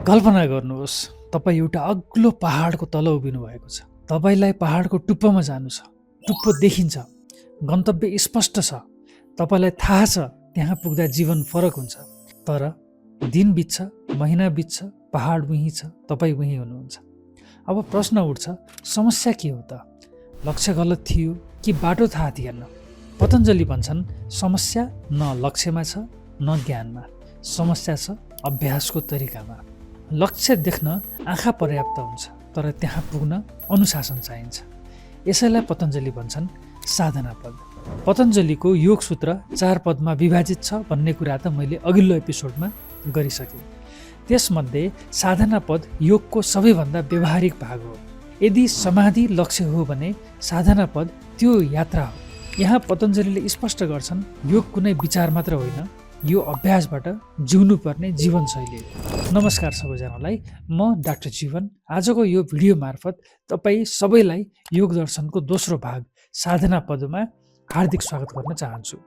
कल्पना गर्नुहोस्, तपाईँ एउटा अग्लो पहाडको तल उभिनु भएको छ। तपाईँलाई पहाडको टुप्पोमा जानु छ। टुप्पो देखिन्छ, गन्तव्य स्पष्ट छ। तपाईँलाई थाहा छ त्यहाँ पुग्दा जीवन फरक हुन्छ। तर दिन बित्छ, महिना बित्छ, पहाड उहीँ छ, तपाईँ उहीँ हुनुहुन्छ। अब प्रश्न उठ्छ, समस्या के हो त? लक्ष्य गलत थियो कि बाटो थाहा थिएन? पतञ्जलि भन्छन्, समस्या न लक्ष्यमा छ न ज्ञानमा, समस्या छ अभ्यासको तरिकामा। लक्ष्य देख्न आँखा पर्याप्त हुन्छ, तर त्यहाँ पुग्न अनुशासन चाहिन्छ। यसैलाई पतञ्जलि भन्छन् साधना पद। पतञ्जलिको योग सूत्र 4 पदमा विभाजित छ भन्ने कुरा त मैले अघिल्लो एपिसोडमा गरिसकेँ। त्यसमध्ये साधना पद योगको सबैभन्दा व्यवहारिक भाग हो। यदि समाधि लक्ष्य हो भने साधना पद त्यो यात्रा हो। यहाँ पतञ्जलिले स्पष्ट गर्छन्, योग कुनै विचार मात्र होइन, यो अभ्यासबाट जिउनुपर्ने जीवनशैली हो। नमस्कार सबैजनालाई, म डाक्टर जीवन। आजको यो भिडियो मार्फत तपाईँ सबैलाई योग दर्शनको दोस्रो भाग साधना पदमा हार्दिक स्वागत गर्न चाहन्छु।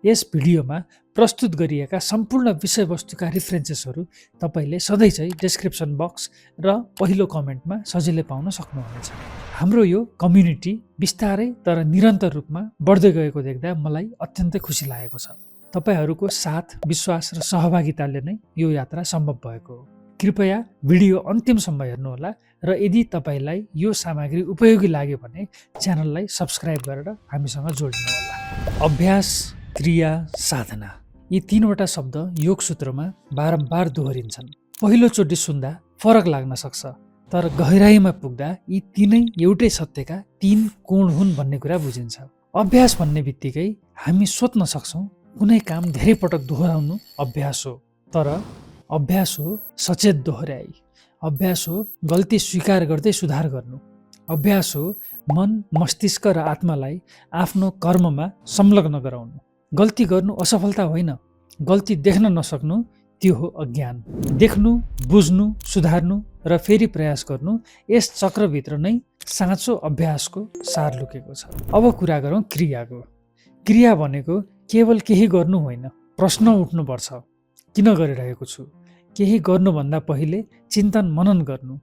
यस भिडियोमा प्रस्तुत गरिएका सम्पूर्ण विषयवस्तुका रिफरेन्सेसहरू तपाईँले सधैँ चाहिँ डिस्क्रिप्सन बक्स र पहिलो कमेन्टमा सजिलै पाउन सक्नुहुनेछ। हाम्रो यो कम्युनिटी बिस्तारै तर निरन्तर रूपमा बढ्दै गएको देख्दा मलाई अत्यन्तै खुसी लागेको छ। तपाईहरूको साथ, विश्वास र सहभागिताले नै यो यात्रा सम्भव भएको हो। कृपया भिडियो अन्तिमसम्म हेर्नुहोला र यदि तपाईँलाई यो सामग्री उपयोगी लाग्यो भने च्यानललाई सब्स्क्राइब गरेर हामीसँग जोड्नुहोला। अभ्यास, क्रिया, साधना, यी 3वटा शब्द योग सूत्रमा बारम्बार दोहोरिन्छन्। पहिलोचोटि सुन्दा फरक लाग्न सक्छ, तर गहिराइमा पुग्दा यी तीनै एउटै सत्यका 3 कोण हुन् भन्ने कुरा बुझिन्छ। अभ्यास भन्ने बित्तिकै हामी सोच्न सक्छौँ कुनै काम धेरै पटक दोहोऱ्याउनु अभ्यास हो, तर अभ्यास हो सचेत दोहोऱ्याइ। अभ्यास हो गल्ती स्वीकार गर्दै सुधार गर्नु। अभ्यास हो मन, मस्तिष्क र आत्मालाई आफ्नो कर्ममा संलग्न गराउनु। गल्ती गर्नु असफलता होइन, गल्ती देख्न नसक्नु त्यो हो अज्ञान। देख्नु, बुझ्नु, सुधार्नु र फेरि प्रयास गर्नु, यस चक्रभित्र नै साँचो अभ्यासको सार लुकेको छ। अब कुरा गरौँ क्रियाको। क्रिया भनेको केवल केही गर्नु होइन, प्रश्न उठ्नुपर्छ, किन गरिरहेको छु? केही गर्नुभन्दा पहिले चिन्तन मनन गर्नु,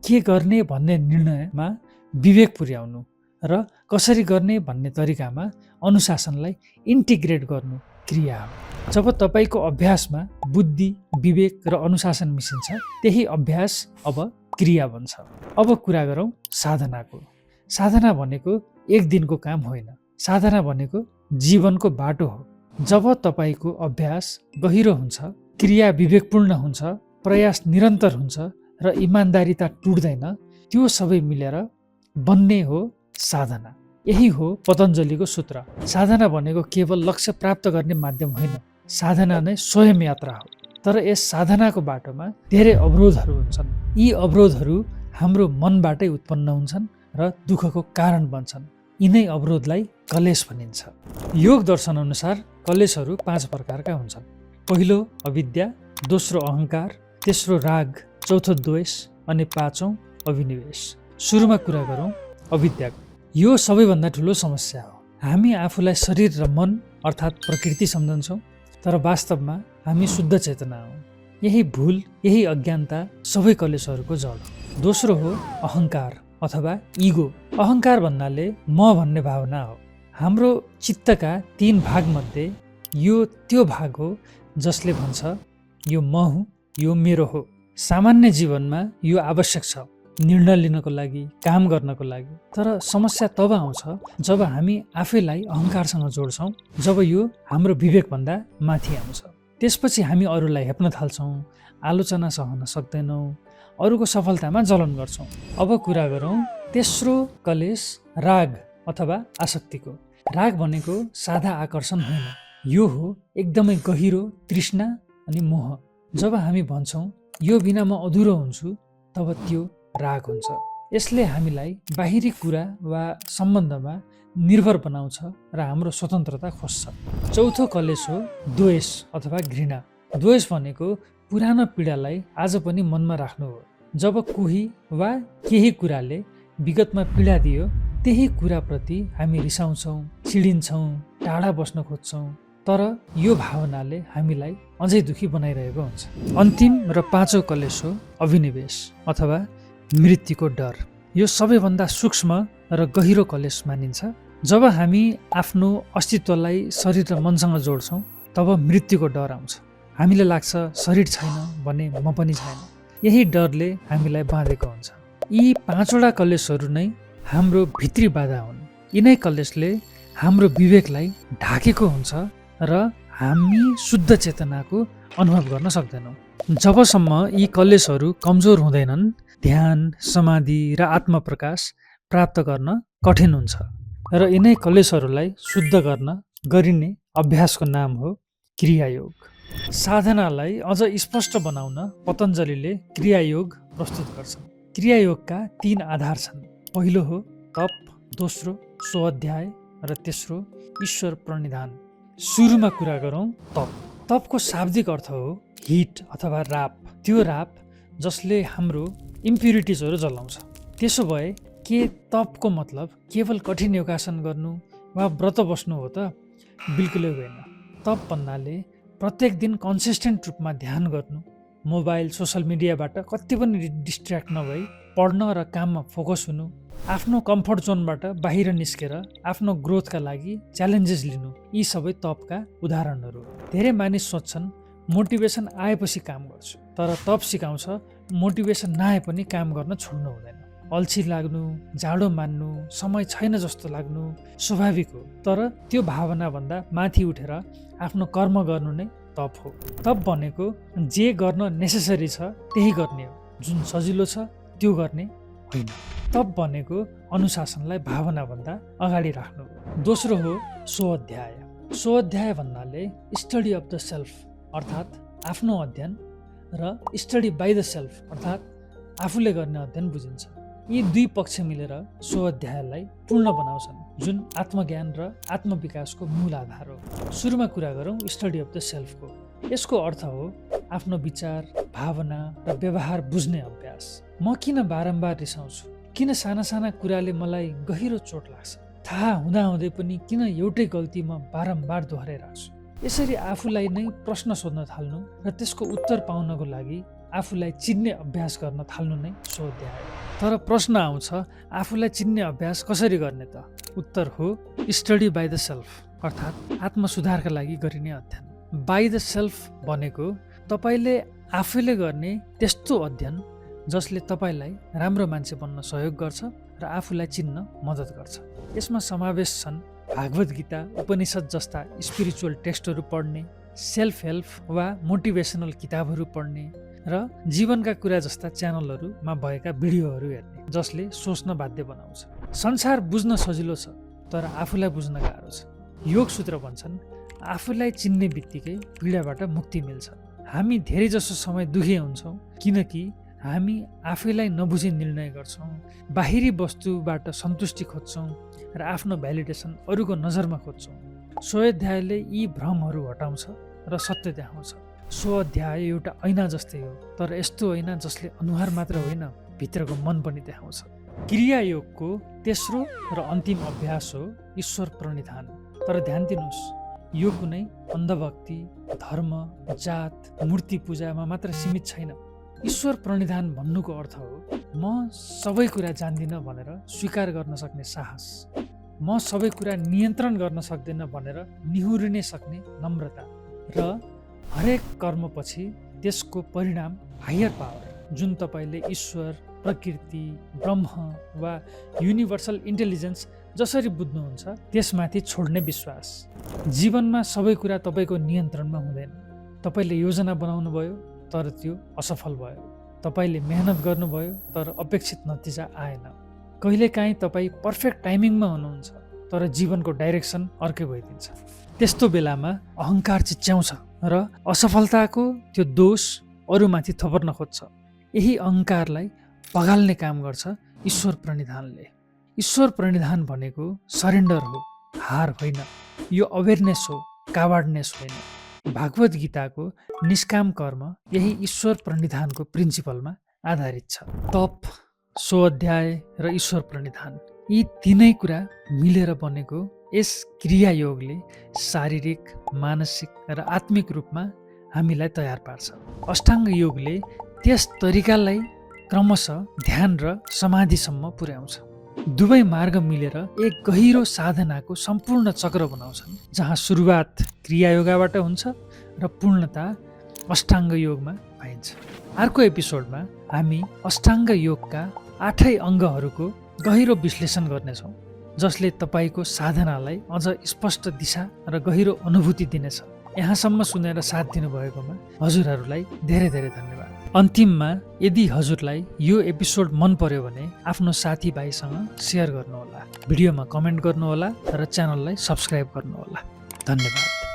के गर्ने भन्ने निर्णयमा विवेक पुर्याउनु र कसरी गर्ने भन्ने तरिकामा अनुशासनलाई इन्टिग्रेट गर्नु क्रिया हो। जब तपाईँको अभ्यासमा बुद्धि, विवेक र अनुशासन मिसिन्छ, त्यही अभ्यास अब क्रिया बन्छ। अब कुरा गरौँ साधनाको। साधना भनेको एक दिनको काम होइन, साधना भनेको जीवनको बाटो हो। जब तपाईँको अभ्यास गहिरो हुन्छ, क्रिया विवेकपूर्ण हुन्छ, प्रयास निरन्तर हुन्छ र इमान्दारिता टुट्दैन, त्यो सबै मिलेर बन्ने हो साधना। यही हो पतञ्जलिको सूत्र। साधना भनेको केवल लक्ष्य प्राप्त गर्ने माध्यम होइन, साधना नै स्वयं यात्रा हो। तर यस साधनाको बाटोमा धेरै अवरोधहरू हुन्छन्। यी अवरोधहरू हाम्रो मनबाटै उत्पन्न हुन्छन् र दुःखको कारण बन्छन्। यिनै अवरोधलाई कलेश भनिन्छ। योग दर्शन अनुसार कलेशहरू 5 प्रकारका हुन्छन्। पहिलो अविद्या, दोस्रो अहङ्कार, तेस्रो राग, चौथो द्वेष अनि 5औं अभिनिवेश। सुरुमा कुरा गरौँ अविद्याको। यो सबैभन्दा ठुलो समस्या हो। हामी आफूलाई शरीर र मन अर्थात् प्रकृति सम्झन्छौँ, तर वास्तवमा हामी शुद्ध चेतना हौँ। यही भुल, यही अज्ञानता सबै कलेशहरूको जड हो। दोस्रो हो अहङ्कार अथवा इगो। अहङ्कार भन्नाले म भन्ने भावना हो। हाम्रो चित्तका 3 भागमध्ये यो त्यो भाग हो जसले भन्छ यो म हुँ, यो मेरो हो। सामान्य जीवनमा यो आवश्यक छ, निर्णय लिनको लागि, काम गर्नको लागि। तर समस्या तब आउँछ जब हामी आफैलाई अहङ्कारसँग जोड्छौँ, जब यो हाम्रो विवेकभन्दा माथि आउँछ। त्यसपछि हामी अरूलाई हेप्न थाल्छौँ, आलोचना सहन सक्दैनौँ, अरूको सफलतामा जलन गर्छौँ। अब कुरा गरौँ तेस्रो कलेश राग अथवा आसक्तिको। राग भनेको सादा आकर्षण होइन, यो हो एकदमै गहिरो तृष्णा अनि मोह। जब हामी भन्छौँ यो बिना म अधुरो हुन्छु, तब त्यो राग हुन्छ। यसले हामीलाई बाहिरी कुरा वा सम्बन्धमा निर्भर बनाउँछ र हाम्रो स्वतन्त्रता खोज्छ। चौथो कलेश हो द्वेष अथवा घृणा। द्वेष भनेको पुरानो पीडालाई आज पनि मनमा राख्नु हो। जब कोही वा केही कुराले विगतमा पीडा दियो, त्यही कुराप्रति हामी रिसाउँछौँ, चिडिन्छौँ, टाढा बस्न खोज्छौँ। तर यो भावनाले हामीलाई अझै दुखी बनाइरहेको हुन्छ। अन्तिम र पाँचौं कलेश हो अभिनिवेश अथवा मृत्युको डर। यो सबैभन्दा सूक्ष्म र गहिरो कलेश मानिन्छ। जब हामी आफ्नो अस्तित्वलाई शरीर र मनसँग जोड्छौँ तब मृत्युको डर आउँछ। हामीलाई लाग्छ शरीर छैन भने म पनि छैन। यही डरले हामीलाई बाँधेको हुन्छ। यी पाँचवटा कलेशहरू नै हाम्रो भित्री बाधा हुन्। यिनै कलेशले हाम्रो विवेकलाई ढाकेको हुन्छ र हामी शुद्ध चेतनाको अनुभव गर्न सक्दैनौँ। जबसम्म यी कलेशहरू कमजोर हुँदैनन्, ध्यान, समाधि र आत्मप्रकाश प्राप्त गर्न कठिन हुन्छ। र यिनै कलेशहरूलाई शुद्ध गर्न गरिने अभ्यासको नाम हो क्रियायोग। साधनालाई अझ स्पष्ट बनाउन पतञ्जलिले क्रियायोग प्रस्तुत गर्छन्। क्रियायोगका 3 आधार छन्। पहिलो हो तप, दोस्रो स्वाध्याय र तेस्रो ईश्वर प्रणिधान। सुरुमा कुरा गरौँ तप। तपको शाब्दिक अर्थ हो हिट अथवा राप। त्यो राप जसले हाम्रो इम्प्युरिटिजहरू जलाउँछ। त्यसो भए के तपको मतलब केवल कठिन योगासन गर्नु वा व्रत बस्नु हो त? बिल्कुलै होइन। तप भन्नाले प्रत्येक दिन कन्सिस्टेन्ट रूपमा ध्यान गर्नु, मोबाइल सोसल मिडियाबाट कति पनि डिस्ट्र्याक्ट नभई पढ्न र काममा फोकस हुनु, आफ्नो कम्फर्ट जोनबाट बाहिर निस्केर आफ्नो ग्रोथका लागि च्यालेन्जेस लिनु, यी सबै तपका उदाहरणहरू। धेरै मानिस सोच्छन् मोटिभेसन आएपछि काम गर्छु, तर तप सिकाउँछ मोटिभेसन नआए पनि काम गर्न छोड्नु हुँदैन। अल्छी लाग्नु, जाडो मान्नु, समय छैन जस्तो लाग्नु स्वाभाविक हो, तर त्यो भावनाभन्दा माथि उठेर आफ्नो कर्म गर्नु नै तप हो। तप भनेको जे गर्न नेसेसरी छ त्यही गर्ने हो, जुन सजिलो छ त्यो गर्ने होइन। तप भनेको अनुशासनलाई भावनाभन्दा अगाडि राख्नु हो। दोस्रो हो स्वाध्याय। स्वाध्याय भन्नाले स्टडी अफ द सेल्फ अर्थात् आफ्नो अध्ययन र स्टडी बाई द सेल्फ अर्थात् आफूले गर्ने अध्ययन बुझिन्छ। यी दुई पक्ष मिलेर स्वाध्यायलाई पूर्ण बनाउँछन्, जुन आत्मज्ञान र आत्मविकासको मूल आधार हो। सुरुमा कुरा गरौँ स्टडी अफ द सेल्फको। यसको अर्थ हो आफ्नो विचार, भावना र व्यवहार बुझ्ने अभ्यास। म किन बारम्बार रिसाउँछु? किन साना साना कुराले मलाई गहिरो चोट लाग्छ? थाहा हुँदाहुँदै पनि किन एउटै गल्ती म बारम्बार दोहोऱ्याइराख्छु? यसरी आफूलाई नै प्रश्न सोध्न थाल्नु र त्यसको उत्तर पाउनको लागि आफूलाई चिन्ने अभ्यास गर्न थाल्नु नै स्वाध्याय हो। तर प्रश्न आउँछ, आफूलाई चिन्ने अभ्यास कसरी गर्ने त? उत्तर हो स्टडी बाई द सेल्फ अर्थात् आत्मसुधारका लागि गरिने अध्ययन। बाई द सेल्फ भनेको तपाईँले आफैले गर्ने त्यस्तो अध्ययन जसले तपाईँलाई राम्रो मान्छे बन्न सहयोग गर्छ र आफूलाई चिन्न मद्दत गर्छ। यसमा समावेश छन् भागवत गीता, उपनिषद जस्ता स्पिरिचुअल टेक्स्टहरू पढ्ने, सेल्फ हेल्प वा मोटिभेसनल किताबहरू पढ्ने र जीवनका कुरा जस्ता च्यानलहरूमा भएका भिडियोहरू हेर्ने, जसले सोच्न बाध्य बनाउँछ। संसार बुझ्न सजिलो छ, तर आफूलाई बुझ्न गाह्रो छ। योग सूत्र भन्छन् आफूलाई चिन्ने बित्तिकै पीडाबाट मुक्ति मिल्छ। हामी धेरै जसो समय दुखी हुन्छौँ किनकि हामी आफैलाई नबुझी निर्णय गर्छौँ, बाहिरी वस्तुबाट सन्तुष्टि खोज्छौँ र आफ्नो भ्यालिडेसन अरूको नजरमा खोज्छौँ। स्वाध्यायले यी भ्रमहरू हटाउँछ र सत्य देखाउँछ। स्वाध्याय एउटा ऐना जस्तै हो, तर यस्तो ऐना जसले अनुहार मात्र होइन भित्रको मन पनि देखाउँछ। क्रियायोगको तेस्रो र अन्तिम अभ्यास हो ईश्वर प्रणिधान। तर ध्यान दिनुहोस्, यो कुनै अन्धभक्ति, धर्म, जात, मूर्ति पूजामा मात्र सीमित छैन। ईश्वर प्रणिधान भन्नुको अर्थ हो म सबै कुरा जान्दिनँ भनेर स्वीकार गर्न सक्ने साहस, म सबै कुरा नियन्त्रण गर्न सक्दिनँ भनेर निहुरिने सक्ने नम्रता र हरेक कर्मपछि त्यसको परिणाम हायर पावर, जुन तपाईँले ईश्वर, प्रकृति, ब्रह्म वा युनिभर्सल इन्टेलिजेन्स जसरी बुझ्नुहुन्छ त्यसमाथि छोड्ने विश्वास। जीवनमा सबै कुरा तपाईँको नियन्त्रणमा हुँदैन। तपाईँले योजना बनाउनु भयो तर त्यो असफल भयो। तपाईँले मेहनत गर्नुभयो तर अपेक्षित नतिजा आएन। कहिलेकाहीँ तपाईँ पर्फेक्ट टाइमिङमा हुनुहुन्छ तर जीवनको डाइरेक्सन अर्कै भइदिन्छ। त्यस्तो बेलामा अहङ्कार चिच्याउँछ र असफलताको त्यो दोष अरूमाथि थपर्न खोज्छ। यही अहङ्कारलाई पगाल्ने काम गर्छ ईश्वर प्रणिधानले। ईश्वर प्रणिधान भनेको सरेन्डर हो, हार होइन। यो अवेरनेस हो, कावार्डनेस होइन। भागवत गीताको निष्काम कर्म यही ईश्वर प्रणिधानको प्रिन्सिपलमा आधारित छ। तप, स्वाध्याय र ईश्वर प्रणिधान, यी तीनै कुरा मिलेर बनेको यस क्रियायोगले शारीरिक, मानसिक र आत्मिक रूपमा हामीलाई तयार पार्छ। अष्टाङ्ग योगले त्यस तरिकालाई क्रमशः ध्यान र समाधिसम्म पुर्याउँछ। दुवै मार्ग मिलेर एक गहिरो साधनाको सम्पूर्ण चक्र बनाउँछन्, जहाँ सुरुवात क्रियायोगबाट हुन्छ र पूर्णता अष्टाङ्ग योगमा पाइन्छ। अर्को एपिसोडमा हामी अष्टाङ्ग योगका 8 अङ्गहरूको गहिरो विश्लेषण गर्नेछौँ, जसले तपाईँको साधनालाई अझ स्पष्ट दिशा र गहिरो अनुभूति दिनेछ। यहाँसम्म सुनेर साथ दिनुभएकोमा हजुरहरूलाई धेरै धेरै धन्यवाद। अन्तिममा यदि हजुरलाई यो एपिसोड मन पर्यो भने आफ्नो साथीभाइसँग सेयर गर्नुहोला, भिडियोमा कमेन्ट गर्नुहोला र च्यानललाई सब्स्क्राइब गर्नुहोला। धन्यवाद।